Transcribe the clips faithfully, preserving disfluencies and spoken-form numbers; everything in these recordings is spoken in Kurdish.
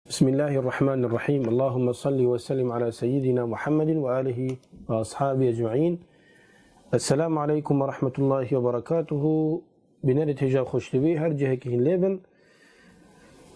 Bismillahirrahmanirrahim. Allahümme salli ve sellim ala seyyidina Muhammedin ve alihi ve ashabi ecma'in. Esselamu aleyküm ve rahmetullahi ve berekatuhu. Binerê têja xweşdibî her cihekî hîn lêbin.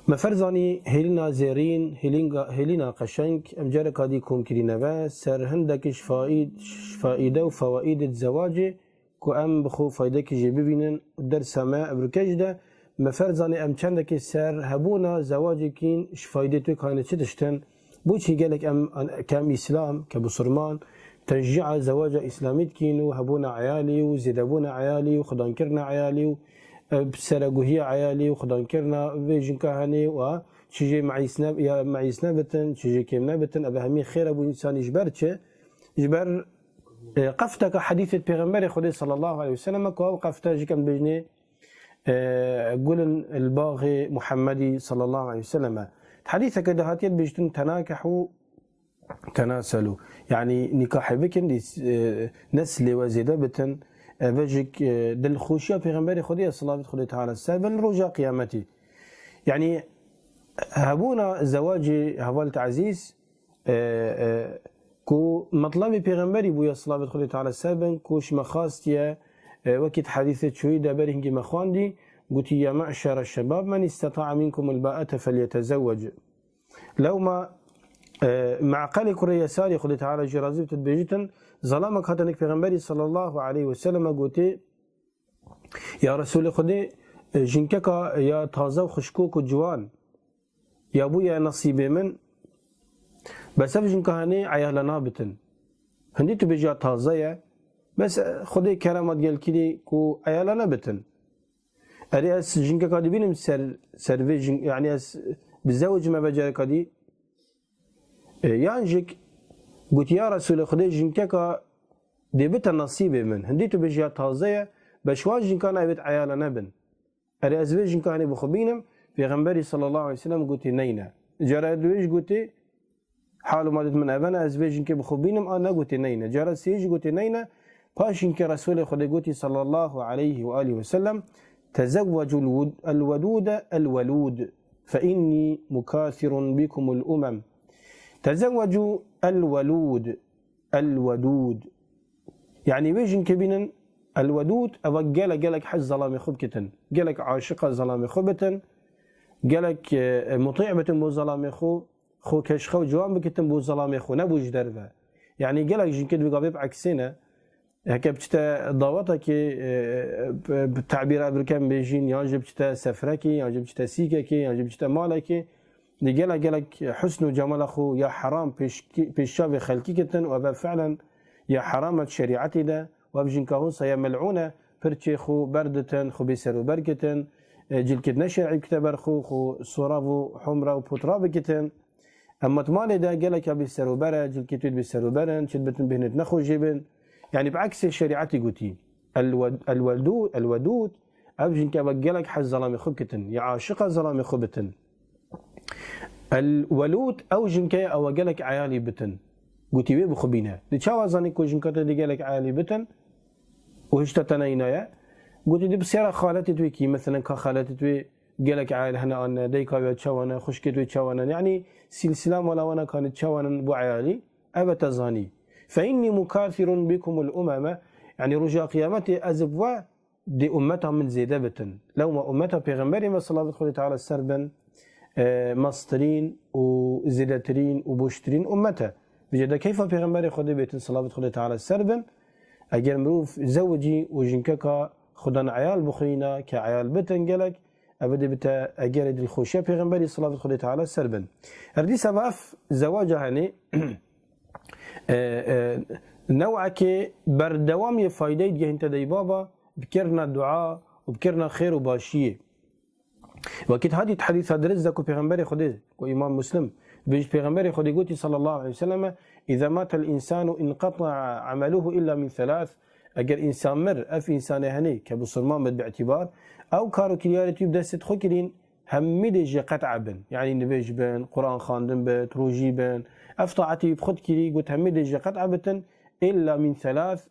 Me ferzanî hêlîna zêrîn, hêlînga-, hêlîna qeşeng, em careka dî kom kirîne ve, ser hindekî ji faîd-, ji faîde û fewaîdê di zewacê, ku em bi xwe faydekî jê bibînin û dersa me evrûke jî de me ferzanê em çendekî ser hebûna zewacê kîn ji faydê tu kane çi tiştin? Boçî gelek em, ke em Îslam, ke Bisurman, teşcî'a zewaca Îslamî dikîn û hebûna eyalî û zêdebûna eyalî û xudankirina eyalî û, e, sereguhiya eyalî û xudankirina vê jinka henê û a çi jê meîs ne-, ya meîs nebitin, çi jê kêm nebitin, ev hemî xêr e bo însanî ji ber çi? Ji ber, e, qefteke hedîsê Pêxemberê Xwedê sallallahu aleyhi ve sellem e, ku ew qefte jî em dibêjinê, e, gulin li baxê Muhammedî sallallahu aleyhi ve sellem e. Di hedîseke de hatiye dibêjtin, "Tenakehû tenaselu." Yanî nîkahê bikin, dî, e, neslê we zêde bitin. E, ve jî, e, dilxweşiya Pêxemberê Xwedê ye, silavêt Xwedê Teala ser bin, roja qiyametî. Yanî hebûna zewacê hevalêt ezîz, e, e, ku metlebê Pêxemberî bûye, silavêt Xwedê Teala ser bin, ku ji me xastiye, e, wekî di hedîsê çoyî de berî hingî me xwendî, gotî, "Ya me'şere şebab, men isteta'a minkumul ba'ete felyetezewwec." Lewma, e, Me'qelê kurê Yesarî, Xwedê Teala jê razî bit, dibêjitin, zelamek hate nik Pêxemberî sallallahu aleyhi ve selleme gotê, "Ya Resulê Xwedê, e, jinkeka ya taze û xişkok û ciwan ya bûye nesîbê min, bes ev jinka henê eyala nabitin." Hindî tu bêjî ya taze ye, bes, e, Xwedê kerema digel kirî ku eyala nebitin. Erê ez jinkeka dibînim ser, ser vê jin-, yanî ez bizewicime ve careka dî. E, yan jik gotî, "Ya Resulê Xwedê, jinkeka dê bite nesîbê min." Hindî tu bêjî ya taze ye, bes ji wan jinkan evêt eyala nebin. Erê ez vê jinka henê bi xwe bînim, Pêxemberî sallallahu aleyhi ve sellem gotî, "Neyne." Cara duyê jî gotî, "Hal û madê min ev e, ez vê jinkê bi xwe bînim," a negotî, "Neyne." Cara sêyê jî gotî, "Neyne." Paşî ke Resulê Xwedê gotî sallallahu aleyhi ve alihi ve sellem, "Tezewwecul wud-, el wedude el welud, fe inni mukathirun bikumul umem." Tezewwecu el welud, el wedud. Yanî wê jinkê bînin, el wedud, eva gelek, gelek hez zelamê xwe bikitin. Gelek aşiqa zelamê xwe bitin. Gelek, e, mutî bitin bo zelamê xwe. Xwe keşxew ciwan bikitin bo zelamê xwe, ne bo ji derve. Yanî gelek jinkê divê gavê bi eksê ne. Heke biçite dawetekê, e, bi, bi tabîra birkem bêjîn, yan jî biçite sefrekê, yan jî biçite sîkekê, yan jî biçite malekê. Di gelek, gelek husn û cemala xwe ya heram pêş-, pêşçavê xelkî kitin û ev fi'len ya heram e di şerîetê de. Û ev jinka hûn saye mel'ûn e, pirçê xwe berditin, xwe bê ser û ber kitin, e, cilkêt neşer'î bikite ber xwe, xwe sorav û humra û potra bikitin. Em matmalê de gelek ya bê ser û ber e, cilkêt wê bê ser û ber in, çi dibitin bêhnêt nexweş jê bin. Yanî bi eksê şerîetî gotî. El wed-, el weldû-, el wedûd, ev jinke ve gelek hez zelamê xwe bikitin, ya aşiqa zelamê xwe bitin. El welûd, ew jinke ew gelek eyalî bitin. Gotî wê bi xwe bîne. Di çawa zanî ku jinka te dê gelek eyalî bitin? Û hişta te neynaye. Gotî di pisyara xaletê tu kî, meselen ka xaletê tu gelek eyal hene an ne, dayka wê çawa ne, xwişkê tu çawa ne. Yanî silsila mala wana kanî çawa ne bo eyalî, ev te zanî. Fe inni mukathirun bikumul umeme. Yanî roja qiyametê ez bi we dê ummeta min zêde bitin. Lewma ummeta Pêxemberê me, silavêt Xwedê Teala ser bin, e, mestirîn û zêdetirîn û boştirîn ummet e. Vêce de keyfa Pêxemberê Xwedê bêtin, silavêt Xwedê Teala ser bin. Eger mirov zewicî û jinkeka xwedan eyal bixwîna, ke eyal bitin gelek, ev dê bite egerê dilxweşiya Pêxemberî, silavêt Xwedê Teala ser bin. Her dîsa ve ev zewaca henê, e, e, newekê berdewam yê faydeyê digehînte dey baba, bi kirina dua û bi kirina xêr û başiyê. Wekî hadî di hedîsa dirist de ku Pêxemberê Xwedê, ku Îmam Muslim, dibêjî Pêxemberê Xwedê gotî sallallahu aleyhi ve selleme, "Îza matel însanu inqeta'a ameluhu illa min thelath." Eger însan mir, ev însanê henê ke bisurman bit bi îtîbar, ew kar û kiryarê tu bi destê xwe kirîn, hemî dê jê qet'a bin. Yanî nivêj bin, Quran xwendin bit, rojî bin, ev taetî bi xwe dikirî, got hemî dê jê qet'a bitin, illa min thelath,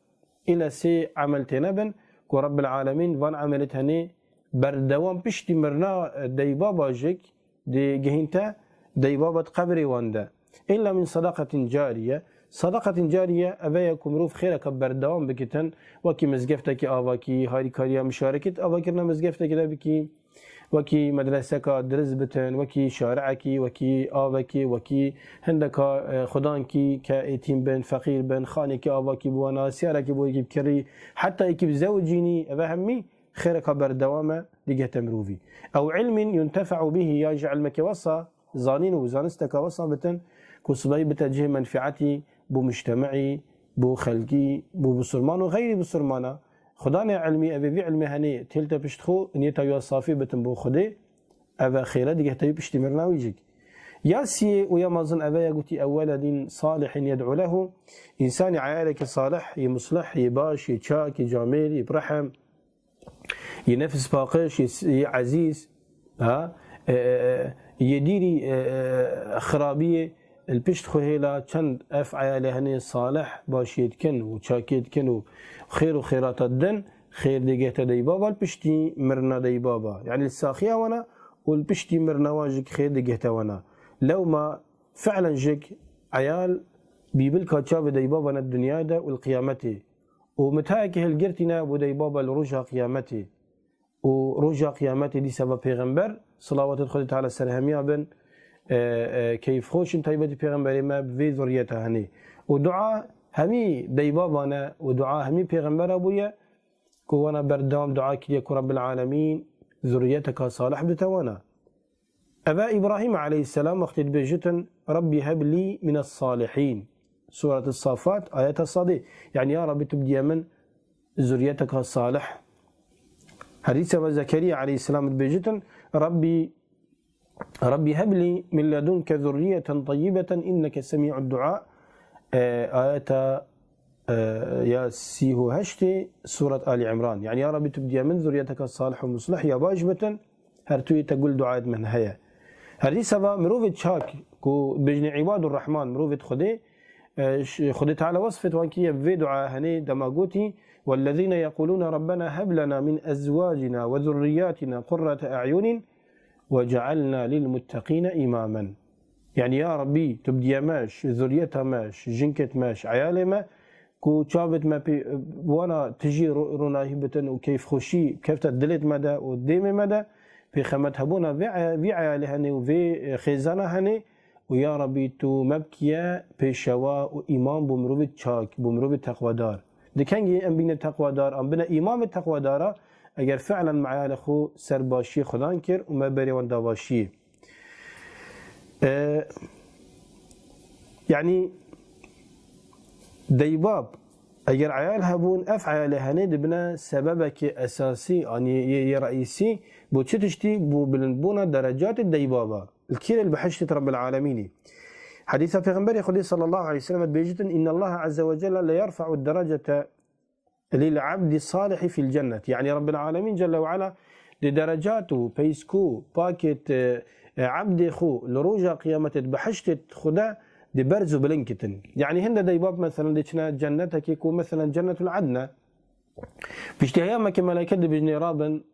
île sê emel têne bin, ku Rebbil Alemîn van emelê tenê berdewam piştî mirina dey baba jik dê gehînte, Deybaba di qebrê wan de. Illa min sadaqatin cariye. Sadaqatin cariye, eve ye ku mirov xêreka berdewam bikitin, wekî mizgeftekî avakî, harîkariya mişarekî di avakirina mizgeftekî de bikî, wekî medreseka diriz bitin, wekî şariekî, wekî avekî, wekî hindeka, e, xudankî ke êtîm bin, feqîr bin, xanekî avakî bi wana, siyarekî bo yekî bikirî, heta yekî bizewicînî, eve hemî xêreka berdewam e, digihte mirovî. Ew ilmin yuntefe'u bihi, ya jî ilmekê wesa, zanîn û zanisteka wesa bitin, ku sibehî bite cihê menfeetî bo mujtemeî, bo xelkî, bo bisurman û xeyrî bisurmana. Xudanê ilmî, evê vî ilmê henê têlte pişt xwe, niyeta wî ya safî bitin bo Xwedê, eve xêre digihte wî piştî mirina wî jîk. Ya siyê û ya mezin eve ye gotî, ew weledin salihin yed'u lehu, însanî eyalekî salih, yê muslih, yê baş, yê çak, yê camêr, yê bi rehm, yê nefs paqij, yê s-, yê ezîz, ha? E, e, e, yê dîrî, e, e, xirabiyê, li pişt xwe hêla çend ev eyalê henê salih, başiyê dikin û çakiyê dikin û xêr û xêrata din, xêr digihte deybaba li piştî mirina deybaba. Yanî li saxiya wana û li piştî mirina wan jîk xêr digihte wana. Lewma fi'len jîk eyal bîbilka çavê deybaba ne di dinyayê de û li qiyametê. Û mitayekî hilgirtî ne bo deybaba li roja qiyametê. Û roja qiyametê dîsa va pêxember, silavatê Xwedê Teala ser hemiya bin, e, e, keyfxweş in taybetî pêxemberê me bi vê zurriyeta henê. Û dua hemî deybaba ne û dua hemî pêxembera bûye, ku wana berdewam dua kiriye ku Rabbil Alemîn zurriyeteka salih bidite wana. Eve Îbrahîm aleyhisselam wextê dibêjitin, Rabbî heb lî mines salihîn. Suret Safat, ayeta sadê. Yanî ya Rabbî tu bidiye min zurriyeteka salih. Her dîsa ve Zekeriya aleyhisselam dibêjitin, Rabbî, Rabbî heb lî min ledunke zurriyeten tayyibeten inneke semî'ud dua. E, ayeta, e, ya sî û heştê Suret Ali Imran. Yanî ya Rabbî tu bidiye min zurriyeteka salih û muslih ya baş bitin. Her tu yê te gul duayet min heye. Her dîsa va mirovê çak ku bêjinê Îbadur Rehman, mirovê Xwedê, e, ş-, Xwedê Teala wesfet wan kiriye bi vê dua henê dema gotî, "Wellezîne yeqûlûne Rabbena heb lena min ezwacina ve zurriyatina qurrete e'yunin ve cealna lil muttaqîne îmamen." Yanî ya Rabbî, tu bidiye me, ji zuriyeta me, ji jinkêt me, ji eyalê me, ku çavêt me pê, wana tijî ro-, ronahî bitin û keyfxweşî kefte dilêt me de û dêmê me de, pêxemet hebûna vê eya-, vî eyalê henê û vê, e, xêzana henê û ya Rabbî tu me bikiye pêşewa û îmam bo mirovê çak, bo mirovê teqwedar. Di kengî em bîne teqwedar, em bine îmamê teqwedara, eger fi'len me eyalê xwe ser başiyê Xudan kir û me berê wan da başiyê. E, yanî deybab, eger eyal hebûn, ev eyalê henê dibine sebebekê esasî, yanî yê, yê reîsî, bo çi tiştî, bo bilindbûna derecatê deybaba. Li kîrê li bihiştê Rabbil Alemînî. Hedîsa Pêxemberê Xwedê sallallahu aleyhi ve sellem dibêjitin, "İnnallaha azze ve celle le yerfa'u derecete lil abdi salihi fil cennet." Yanî Rabbil Alemîn Celle ve Ala di derecat û peyskû pakêt, e, e, ebdê xwe li roja qiyametê di behiştê xwe de di berz û bilind kitin. Yanî hinde deybab, meselen, dê çine cennetekê ku, meselen, Cennetul Adne. Piştî heya me ke meleke dibêjinê rabin,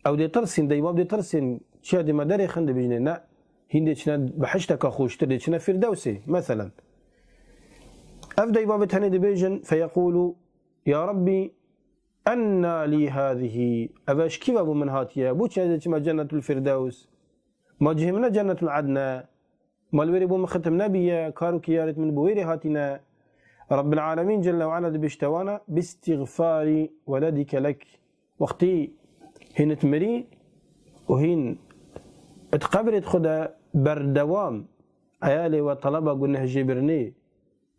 ew dê tirsîn, deybab dê tirsîn, çiya dê me derêxin, dibêjinê ne. Hîn dê çine behişteka xweştir, dê çine Firdewsê, meselen. Ev deybabê tenê dibêjin, feyekûlû, "Ya Rabbî, enna lî hâzihî?" Eve ji kî ve bo min hatiye? Bo çi ez ê çime Cennetul Firdews? Ma cihê min ne Cennetul Adne? Ma li wêrê bo min xitim nebîye? Kar û kiyarêt min bo wêrê hatîne? Rabbil Alemîn Celle ve Ala dibêjte wana, "Bistîxfarî weledike lek." Wextî hîn it mirî û hîn it qebrê xwe de berdewam eyalê we teleba gunehjêbirinê,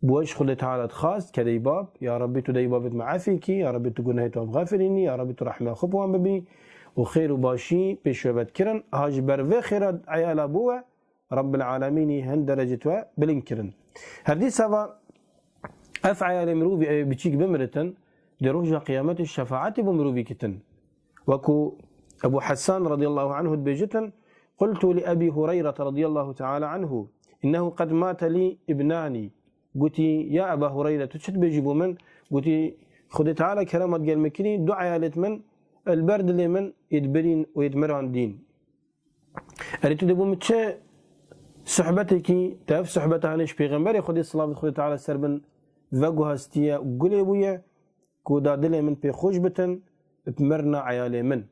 bi we ji Xwedê Teala dixwast, ke deybab, ya Rabbî tu deybabêt me efî kî, ya Rabbî tu gunehêt wan bixefirînî, ya Rabbî tu rehma xwe bi wan bibî û xêr û başî pêş we ve dikirin. Ha ji ber vê xêra eyala bo we, Rabbil Alemînî hin derecêt we bilind kirin. Her dîsa va ev eyalê mirovî ew ê biçîk bimiritin, di roja qiyametê şefaetê bo mirovî kitin. Wekû Ebu Hesan radiyallahu anhu dibêjitin, "Qultu li Ebî Hureyre radiyallahu teala anhu, innehu qed mate lî ibnanî." Gotî, "Ya Eba Hureyre, tu çi dibêjî bo min?" Gotî, "Xwedê Teala kerema digel min kirî, du eyalêt min li ber dilê min êt birîn û êt mirandîn." Erê tu dê bo min çi Suhbetekî, te ev suhbeta hanê ji Pêxemberê Xwedê, silavê Xwedê Teala ser bin, veguhastiye û gulê bûye ku da dilê min pê xweş bitin, bi mirna eyalê min.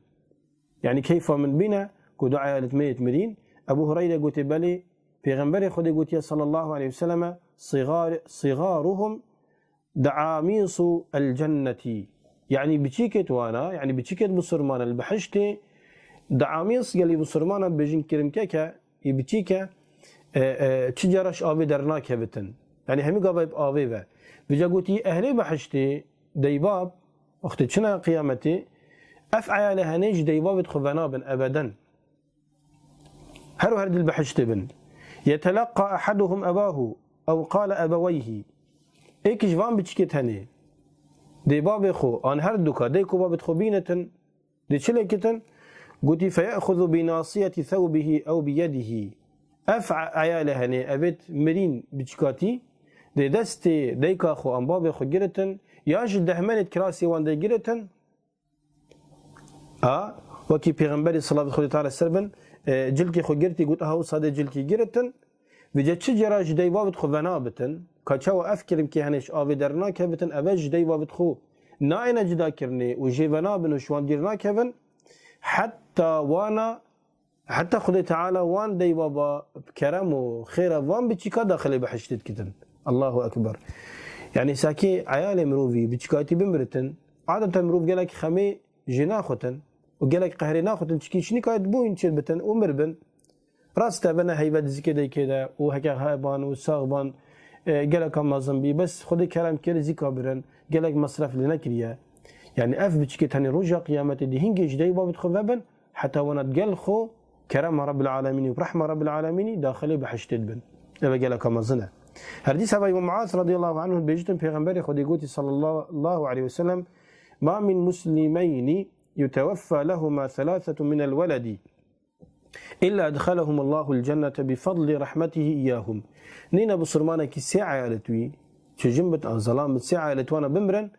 Yanî keyfa min bîne ku du eyalêt me yêt mirîn. Ebu Hureyre gotê, belê, Pêxemberê Xwedê gotiye sallallahu aleyhi ve selleme, "Sigar-, sigaruhum deamîsu el cennetî." Yanî biçîkêt wana, yanî biçîkêt bisurmana li bihiştê, deamîs gelî bisurmana bêjin kirimkeke, yê biçîke, e, e, çi cara ji avê dernakevitin. Yanî hemî gava bi avê ve. Vêca gotî, ehlê behiştê, deybab, wextê çine qiyametê, ev eyalê henê ji deybabêt xwe venabin ebeden. Her û her dil behiştê bin. Yetelaqqa ehaduhum ebahu ew qala ebaweyhi. Êk ji van biçikê tenê. Dê babê xwe, an her duka, dê ku babêt xwe bînetin, dê çi lêkitin? Gotî, "Feye'xuzu bi nasiyeti thewbihi ew bi yedihi." Ev eyale henê, evêt mirîn biçikatî, dê destê dayka xwe an babê xwe giritin, ya ji dehmenêt kirasê wan dê giritin, A, wekî Pêxemberî, silavê Xwedê Teala ser bin, e, cilkê xwe girtî, got, aha, wisa dê cilkî giritin. Vêca çi cara ji dayê babêt xwe venabitin, ka çawa ev kirimkê henê ji avê dernakevitin, eve ji dayê babêt xwe nayêne cidakirinê û jê venabin û ji wan dîr nakevin, heta wana, heta Xwedê Teala wan dayê baba bi kerem û xêra van biçîka daxilê behiştê dikitin. Allahu Ekber. Yanî sakê eyalê mirovî biçîkatî bimiritin, adeten mirov gelek xemê jê naxutin û gelek qehrê naxutin, çikî şinîka dibûn çêr bitin û mir bin. Rast e, vene heyvet zikê daykê de û heke heban û sax ban, e, geleka mezin bî, bes Xwedê kerem kir zika birin, gelek mesref lê nekiriye. Yanî ev biçikê tenê roja qiyametê dê hingê ji dayê babêt xwe vebin, heta wana digel xwe kerema Rabbil Alemînî û rehma Rabbil Alemînî daxilê behiştê dibin. Ev geleka mezin e. Her dîsa ve Îmam Muaz radiyallahu anhu bêjitin, Pêxemberê Xwedê gotî sallallahu aleyhi ve sellem, "Ma min muslimeyni yuteweffa lehuma thalathetun minel weledi illa edhalehumullahul cennete bi fadli rahmetihi iyyahum." Nîne bisurmanekî sê eyalet wî, çi jin bit an zelam bit, sê eyalet wana bimirin,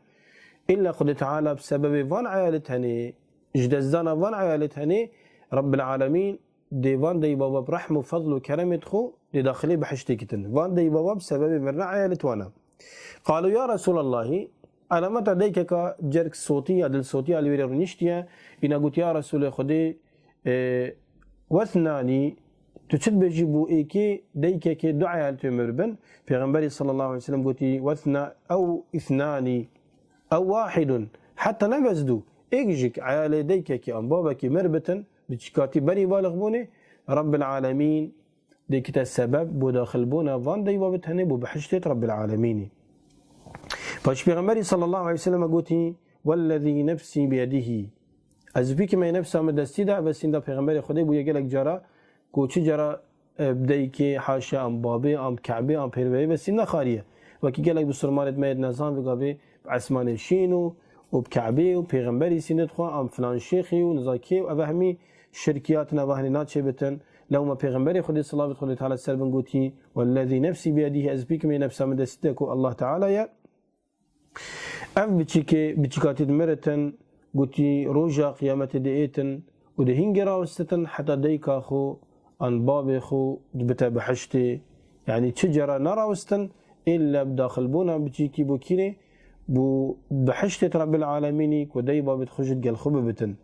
illa Xwedê Teala bi sebebê van eyalet henê, ji destdana van eyalet henê, Rabbil Alemîn dê van dayê baba bi rehm û fezl û keremê xwe dê daxilê behiştê kitin. Van dayê baba bi sebebê mirina eyalet wana. Qalu ya Resulallahî, elameta daykeka cerk sotî ya dil sotî ya li wê rê rûniştiye, îna got, ya Resulê Xwedê, e, wethnanî, tu çi dibêjî bo êkê daykekê du eyaletê mir bin? Pêxemberî sallallahu aleyhi ve sellem gotî, wethna ew ithnanî. Ew wahidun, heta ne bes du, êk jik eyalê daykekî an babekî mir bitin, biçîkatî berî balixbûnê, Rabbil Alemîn dê kite sebeb bo daxilbûna van dayê babêt henê bo behiştêt Rabbil Alemînî. Paş Pêxemberî sallallahu aleyhi ve sellem gotî, "Wellezî nefsî biyedihî." Ez bi kime nefsa min destî de, ev sînda Pêxemberê Xwedê bûye gelek cara, ku çi cara e, bi daykê, haşa, am babê, am Kebê, am pêrveyê ve sîn nexariye. Wekî gelek bisurmanêt me yêt nezan, vê gavê bi esmanê şîn û, û bi Kebê û pêxemberî sînêt xwe, am filan şêxî û niza kê û eve hemî şirkiyat in, eve henê naçê bitin. Lewma pêxemberê Xwedê, silavêt Xwedê Teala ser bin, gotî, "Wellezî nefsî biyedîhî", ez bi kime nefsa min destî de ku Allah Teala ye. Ev biçîkê, biçîkatî dimiritin, gotî, roja qiyametê diêtin û dê hingê rawistitin heta dayka xwe an babê xwe dibite behiştê. Yanî çi cara nerawistin, êlle bi daxilbûna biçîkî bo kîrê, bo behiştêt Rabbil Alemînî ku dayê babêt xwe jî digel xwe bibitin.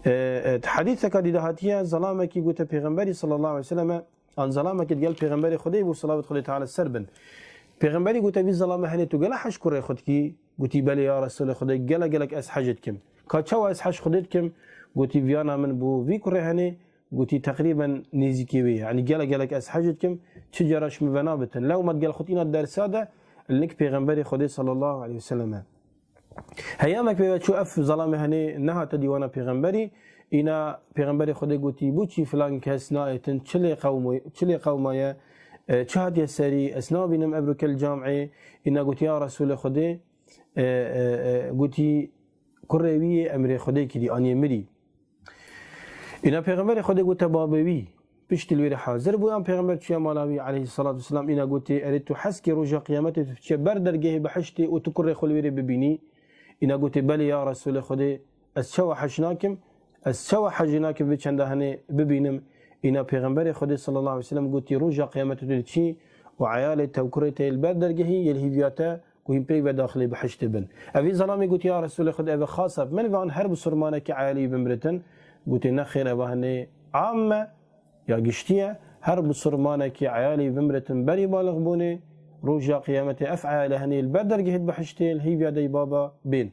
E, e, di hedîseka dî de hatiye, zelamekî gote Pêxemberî sallallahu aleyhi ve selleme, an zelamekî digel Pêxemberê Xwedê bû, silavêt Xwedê Teala ser bin. Pêxemberî gote, vî zelame henê tu gela hej kurê xwe dikî? Gotî, belê ya Resulê Xwedê, gela gelek ez hej dikim. Ka çawa ez hej Xwedê dikim? Gotî, viyana min bû vî kurê henê, gotî, teqrîben nêzîkê wê ye. Yanî gela gelek ez hej dikim, çi cara ji min venabitin. Lewma digel xwe tîna dersa de, li nik Pêxemberê Xwedê sallallahu aleyhi ve selleme. Heyamek pê ve çû, ev zelamê henê nehate dîwana pêxemberî. Îna pêxemberê Xwedê gotî, "Bo çî filan kes naêtin, çi lê qewmo-, çi lê qewma ye, e, çi hatiye serî, ez nabînim, ebro kel camê." Îna gotî, "Ya Resulê Xwedê", e, e, e, gotî, "Kurê wî yê emrê Xwedê kirî, aniye mirî." Îna pêxemberê Xwedê gote babê wî, piştî li wê re hazir bû, yan pêxember çûye mala wî aleyhisselatu vesselam, îna gotê, "Erê tu hez kê roja qiyametê tu diçe ber dergehê behiştê û tu kurê xwe li wê re bibînî?" Îna gotê, "Belê ya Resulê Xwedê, ez çawa hej nakim, ez çawa hejê nakim vê çenda henê bibînim, Îna Pêxemberê Xwedê sallallahu aleyhi ve sellem gotî, roja qiyametê tu diçî û eyalê te û kurê te yê li ber dergehî yê li hîviya te ku hîn pêk ve daxilê bihiştê bin. Evî zelamê gotî, ya Resûlê Xwedê, ev ê xas e bi min, van her bisurmanekî eyalê wî bimritin? Gotî, nexêr, eva hinê am e, ya giştî ye, her bisurmanekî eyalê wî bimritin berî balixbûnê, roja qiyametê ev eyalê hinê li ber dergehê bihiştê li hîviya dey baba bên.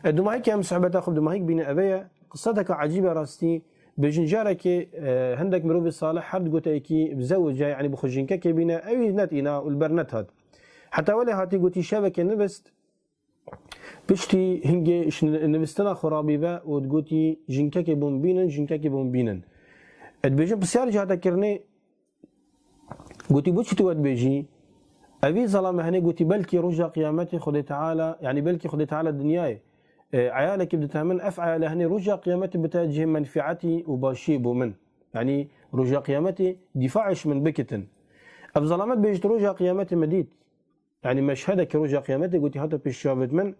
E, dumahîkê em sohbeta xwe bi dumahîk bîne, eve ye. Qiseteke ecîb e rastî. Bêjin carekê, e, hindek mirovê salih her digote yekî bizewice, yanî bi xwe jinkekê bîne, ewî netîna û li ber nehat. Heta welê hatî gotî şevekê nivist, piştî hingê ji ni-, nivistina xwe rabîbe û digotî, jinkekê bûn bînin, jinkekê bûn bînin. E, dibêjin pisyar jî hate kirinê, gotî, bo çi tu we dibêjî? Evî zelame henê gotî, belkî roja qiyametê Xwedê Teala, yanî belkî Xwedê Teala dinyayê, e, eyalekî bidite min, ev eyale henê roja qiyametê bite cihê menfietî û başiyê bo min. Yanî roja qiyametê dîfaê ji min bikitin. Ev zelame dibêjit, roja qiyametê me dît. Yanî meşhedekî roja qiyametê gotî hate pêş çavêt min.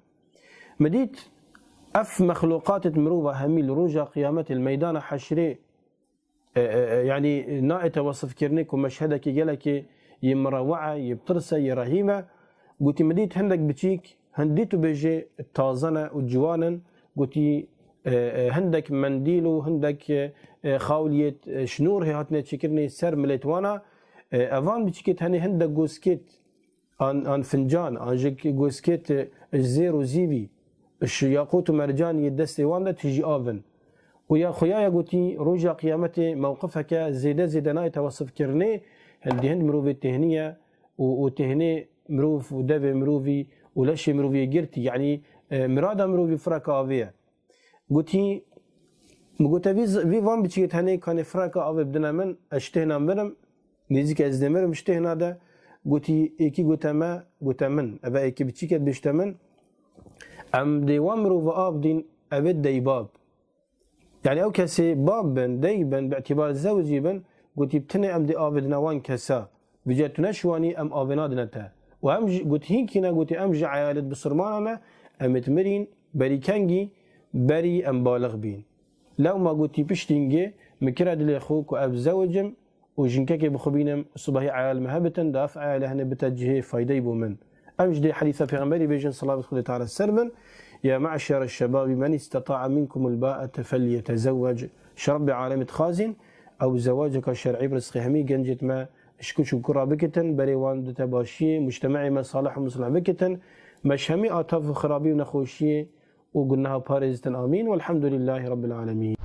Me dît ev mexluqatêt mirova hemî li roja qiyametê li meydana heşrê e, e, e, yanî naête wesifkirinê ku meşhedekî gelekî yê mirewe ye, yê bitirse, yê rehîm e. Gotî, min dît hindek biçîk, hin dît û bêjê taze ne û ciwan in. Gotî, e, e, hindek mendîl û hindek, e, e, xawliyêt, e, ji nûr hê hatine çêkirinê ser milêt wana. E, evan biçîkêt henê hindek goskêt an, an fincan, an ji goskêt, e, ji zêr û zîvî, ji yaqût û mercan yê destê wan de tijî av in. Û ya xuya ya gotî, roja qiyametê mewqifeke zêde zêde nayête wesifkirinê, hindî hind mirovê têhnî ye û, û têhnê mirov û devê mirovî û leşê mirovî yê girtî, yanî, e, mirada mirovî fireka avê ye. Gotî, min gote, vî z-, vî van biçîkê tenê kanê fireka avê bidine min, ez ji têhna mirim, nêzîk ez dê mirim ji têhna de. Gotî, êkî gote me, gote min, eve êkî biçîke dibêjte min, em dê wan mirova av dîn, ev ê dey bab. Yanî ew kesê bab bin, dey bin, bi îtîbar zewicî bin, gotî, bi tinê em dê avê dine wan kesa. Vêca tu neşiwanî, em avê nadine te. Û em ji, gotî, hîn kî ne, gotî, em ji eyalêt bisurmana ne, em êt mirîn, berî kengî, berî em balix bîn. Lewma gotî, piştî hingê, min kire dilê xwe ku ez bizewicim û jinkekê bi xwe bînim, sibahî eyal me hebitin, da ev eyalê hinê bite cihê faydeyî bo min. Em ji dê hedîsa Pêxemberî bêjin, selavat Xwedê Teala ser bin, ya me'şere şebabî men îsteta'a minkumul ba'ete felyetezewwec. Ji Rebbê alemê dixwazîn, ew zewaceka şer'î bi rizqê hemî gencêt me ji kuç û kura bikitin, berê wan dite başiyê, mujteme'ê me salih û muslih bikitin, me ji hemî atav û xirabî û nexweşiyê û guneha parêzitin. Amîn. Welhamdulîllahî Rabbil alemîn.